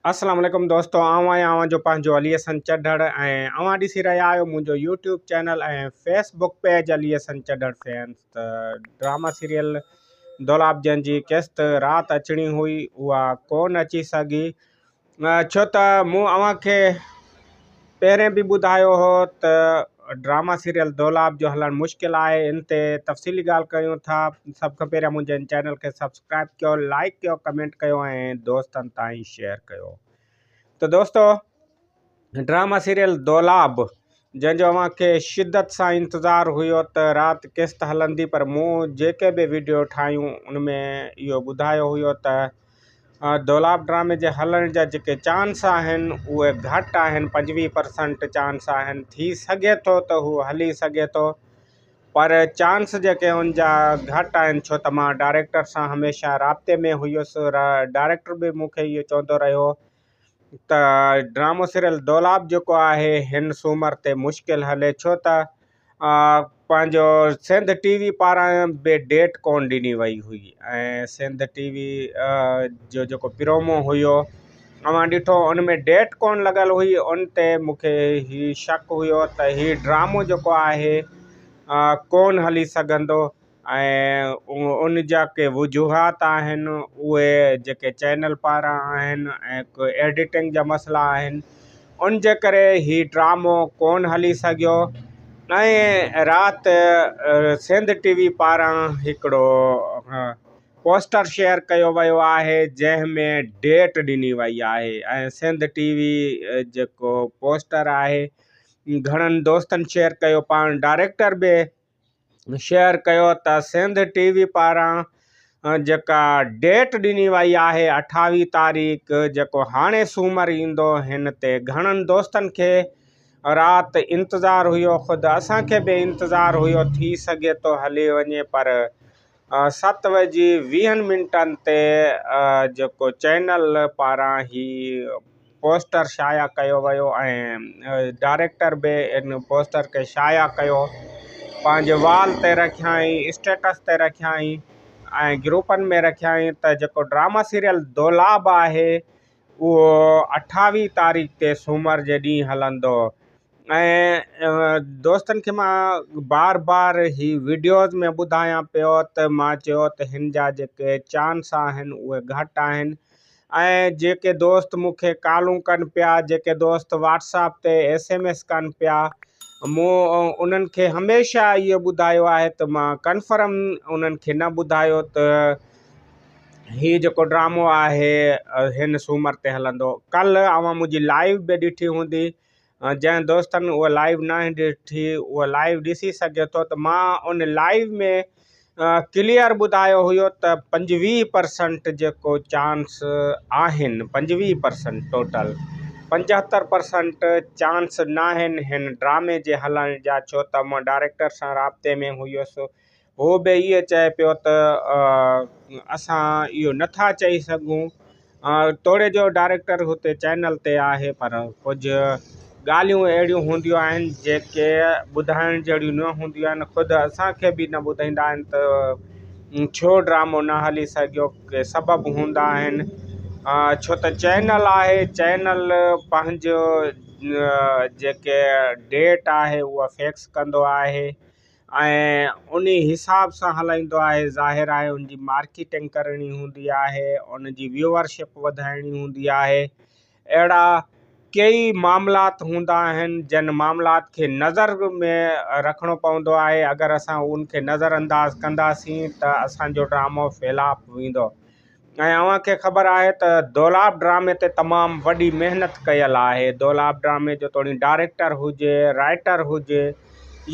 السلام عليڪم دوستو آئون آهيان اوهان جو پنهنجو علي حسن چڍڙ ۽ اوهان ڏسي رهيا آهيو منهنجو YouTube channel ۽ Facebook page Ali Hassan Chadhar fans ته ڊراما سيريل دولاب جنهن جي قسط رات اچڻي هئي اها ڪون اچي سگهي ڇو ته مون اوهان کي پهرين به ٻڌايو هو ته ڊراما سيريل دولاب جو هلڻ مشڪل آهي ان تي تفصيلي ڳالهه ڪريون ٿا سڀ کان پهريان منهنجي هن چينل کي سبسڪرائب ڪيو لائڪ ڪيو ڪمينٽ ڪيو ۽ دوستن تائين شيئر ڪيو ته دوستو ڊراما سيريل دولاب جنهن جو اوهان کي شدت سان انتظار هيو ته رات قسط هلندي پر مون جيڪي به ويڊيو ٺاهيون ان ۾ اهو ٻڌايو هيو ته دولاب ڊرامي جي هلڻ جا جيڪي چانس آهن اهي گهٽ آهن 25 پرسنٽ چانس آهن ٿي سگهي ٿو ته هو هلي سگهي ٿو پر چانس جيڪي ان جا گهٽ آهن ڇو ته مان ڊائريڪٽر سان هميشه رابطي ۾ هيس ڊائريڪٽر به مون کي اهو چوندو رهيو ته ڊرامو سيريل دولاب جيڪو آهي هن سومر تي مشڪل هلي ڇو ته پنهنجو سنڌ ٽي وي پاران به ڊيٽ ڪون ڏني وئي هئي ۽ سنڌ ٽي وي جو جيڪو پرومو هيو اوهان ڏٺو ان ۾ ڊيٽ ڪون لڳل هئي ان تي مونکي هي شڪ هيو ته هي ڊرامو جيڪو آهي ڪون هلي سگهندو ۽ ان جا ڪي وجوهات آهن اهي جيڪي چينل پاران آهن ۽ ايڊيٽنگ جا مسئلا آهن ان جي ڪري هي ڊرامو ڪونه هلي سگهيو ۽ رات سنڌ ٽي وي پاران هڪڙو پوسٽر شيئر ڪيو ويو آهي جنهن ۾ ڊيٽ ڏني وئي آهي ۽ سنڌ ٽي وي جيڪو پوسٽر آهي گهڻن دوستن شيئر ڪيو پاڻ ڊائريڪٽر به شيئر ڪيو ته سنڌ ٽي وي پاران جيڪا ڊيٽ ڏني وئي آهي اٺاويهه تاريخ جيڪو هاڻي سومر ايندو هن تي گهڻن دوستن کي رات انتظار هيو خود اسان کي به انتظار هيو ٿي سگهي ٿو هلي وڃي پر ست وڄي ويهن منٽن تي جيڪو چينل پاران هي پوسٽر شايع ڪيو ويو ۽ ڊائريڪٽر به ان پوسٽر کي شايع ڪيو پنهنجي وال تي رکيائين اسٽيٽس تي رکيائين ۽ گروپن ۾ رکيائين ته جيڪو ڊراما سيريل دولاب آهي اهو اٺاويهه تاريخ تي سومر جي ڏينهن هلندو ۽ دوستن کي مان بار بار هي وڊيوز ۾ ٻڌايان پيو ته مان چيو ته هن جا جيڪي چانس آهن اهي گهٽ آهن ۽ جيڪي دوست مون کي ڪالون ڪن پيا جيڪي دوست واٽس اپ تي ايس ايم ايس ڪن پيا مون انهن کي هميشه اهو ٻڌايو آهي ته مان ڪنفرم انهن کي نه ٻڌايو ته هي جيڪو ڊرامو آهي هن سومر تي هلندو ڪلهه اوهان منهنجي لائيو به ڏٺي هوندي جنهن دوستن اها لائيو ناهي ڏٺي اها لائيو ڏسي سگهي ٿو ته مان ان لائيو ۾ ڪليئر ٻڌايو هيو ته 25 پرسنٽ جيڪو چانس آهن 25 پرسنٽ ٽوٽل 75 پرسنٽ چانس ناهن هن ڊرامي جي هلڻ جا ڇو ته مان ڊائريڪٽر سان رابطي ۾ هيس هو به اهو چئي پيو ته اسان اهو نٿا چئي سگهون توڙي جو ڊائريڪٽر هتي چينل تي آهي پر ڪجهه ڳالهيون اهڙيون هونديون آهن جيڪي ٻڌائڻ جهڙيون نه هونديون آهن خود اسان کي به نه ٻڌائيندا آهن ته ڇو ڊرامو نه هلي سگهيو ڪي سبب هوندا آهن ڇو ته چينل آهي چينل پنهنجو جيڪي ڊيٽ آهي اها فڪس ڪندو آهي ۽ انهي حساب سان هلائيندو آهي ظاهر آهي ان جي مارڪيٽنگ ڪرڻي هوندي آهي ان جي ويوئرشپ وڌائڻي هوندي آهي اهڙا ڪيئي معاملات هوندا آهن جن معاملات کي نظر ۾ رکڻو پوندو آهي اگر اسان ان کي نظر انداز ڪنداسين ته اسانجو ڊرامو فلاپ ويندو ۽ اوهان کي خبر آهي ته دولاب ڊرامي تي تمام وڏي محنت ڪيل آهي دولاب ڊرامي جو توڻي ڊائريڪٽر هجي رائيٽر هجي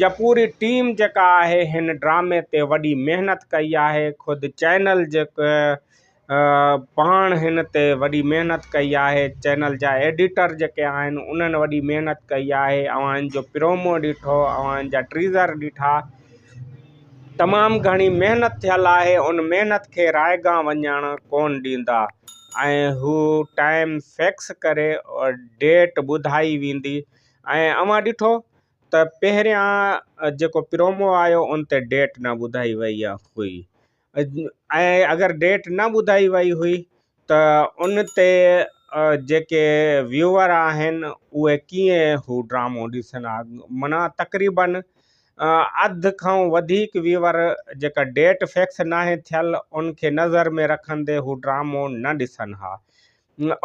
يا پوري ٽيم جيڪا آهي هن ڊرامي تي وڏي محنت ڪئي آهي خود چينل جيڪو پاڻ هن تي وڏي محنت ڪئي آهي چينل جا ايڊيٽر جيڪي آهن انهن وڏي محنت ڪئي آهي اوهان جو پرومو ڏٺو اوهان جا ٽريزر ڏٺا تمام گهڻي محنت ٿيل آهي ان محنت کي رائگان وڃڻ ڪون ڏيندا ۽ هو ٽائيم فڪس ڪري ڊيٽ ٻڌائي ويندي ۽ اوهان ڏٺو ته پهريان جيڪو پرومو آيو ان تي ڊيٽ نه ٻڌائي وئي هئي ۽ اگر ڊيٽ نه ٻڌائي وئي هئي ته ان تي جيڪي ويوئر آهن اهي ڪيئن هو ڊرامو ڏسن ها معنيٰ تقريبن اڌ کان وڌيڪ ويوئر جيڪا ڊيٽ فڪس ناهي ٿيل ان کي نظر ۾ رکندي هو ڊرامو نه ڏسن ها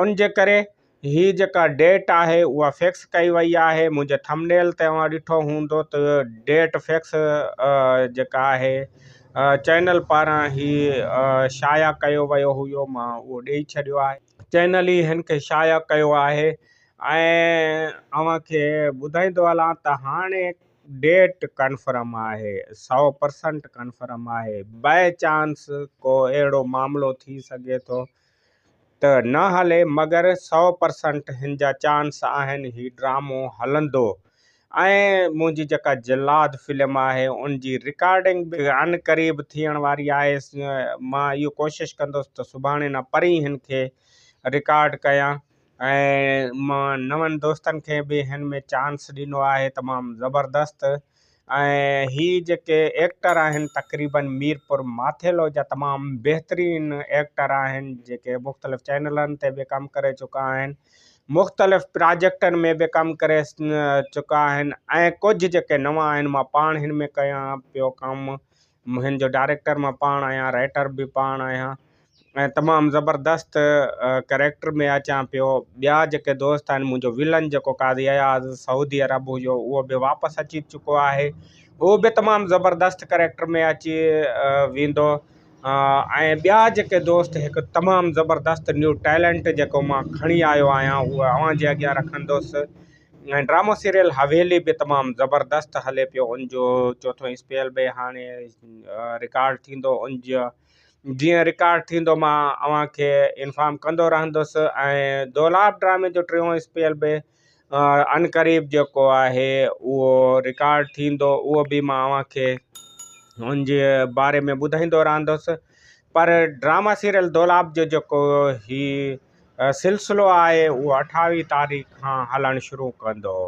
ان جي ڪري هي جيڪا ڊيٽ آهي اها فڪس ڪئي وئي آهي منهنجي ٿمنيل تي اوهان ڏٺو هوندو ته ڊيٽ فڪس جيڪا آهي چينل پاران هي شايع ڪيو ويو هيو مان اهو ڏئي ڇڏيو آهي. چينل ئي هن کي شايع ڪيو آهي ۽ اوهان کي ٻڌائيندو هلان ته هاڻي ڊيٽ ڪنفرم آهي 100% ڪنفرم آهي بائي چانس ڪو اهڙو معاملو ٿي سگهي ٿو ته نه هلي مگر 100% هن جا چانس آهن هي ڊرامو هلندو ۽ منهنجي جيڪا جلاد فلم آهي ان جي رڪارڊنگ به عنقريب ٿيڻ واري آهي مان اهو ڪوشش ڪندس ته سڀاڻي نه پرين هن کي رڪارڊ ڪيان ۽ مان نون دوستن کي به هن ۾ چانس ڏنو آهي تمام زبردست ۽ هي جيڪي ايڪٽر آهن تقريبن ميرپور ماٿيلو جا تمام بهترين ايڪٽر آهن جيڪي مختلف چينلن تي به ڪم ڪري چڪا آهن مختلف پراجيڪٽن ۾ به ڪم ڪري چڪا آهن ۽ ڪجهه جيڪي نوان آهن مان پاڻ هن ۾ ڪيان پيو ڪم هن جو ڊائريڪٽر مان پاڻ آهيان رائيٽر به پاڻ آهيان ۽ تمام زبردست ڪريڪٽر ۾ اچان پيو ٻيا جيڪي دوست آهن منهنجو ولن جيڪو قاضي اياز سعودي عرب هيو اهو به واپس اچي چڪو آهي اهو به تمام زبردست ڪريڪٽر ۾ اچي ويندو ۽ ٻيا جيڪي دوست هڪ تمام زبردست نيو ٽيلنٽ جيڪو مان کڻي آيو آهيان اهو اوهان جي اڳيان رکندس ۽ ڊرامو سيريل حويلي به تمام زبردست هلي پيو ان جو چوٿون اسپيل به هاڻي رڪارڊ ٿيندو ان جو جيئن رڪارڊ ٿيندو مان اوهان کي انفارم ڪندو رهندس ۽ دولاب ڊرامي جو ٽيون اسپيل به عنقريب جيڪو آهي اهو رڪارڊ ٿيندو اهو به مان اوهان کي ان جي باري ۾ ٻڌائيندو رهندس پر ڊراما سيريل دولاب جو جيڪو هي سلسلو آهي اهو 28 تاريخ کان هلڻ شروع ڪندو.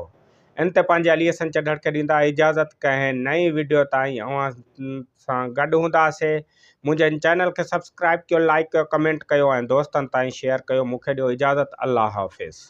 ان تي پنهنجي علي حسن چڍڙ کي ڏيندا اجازت ڪنهن نئين وڊيو تائين اوهان سان گڏ هونداسي منهنجي هن چينل کي سبسڪرائب ڪيو لائڪ ڪيو ڪمينٽ ڪيو ۽ دوستن تائين شيئر ڪيو مون کي ڏيو اجازت الله حافظ.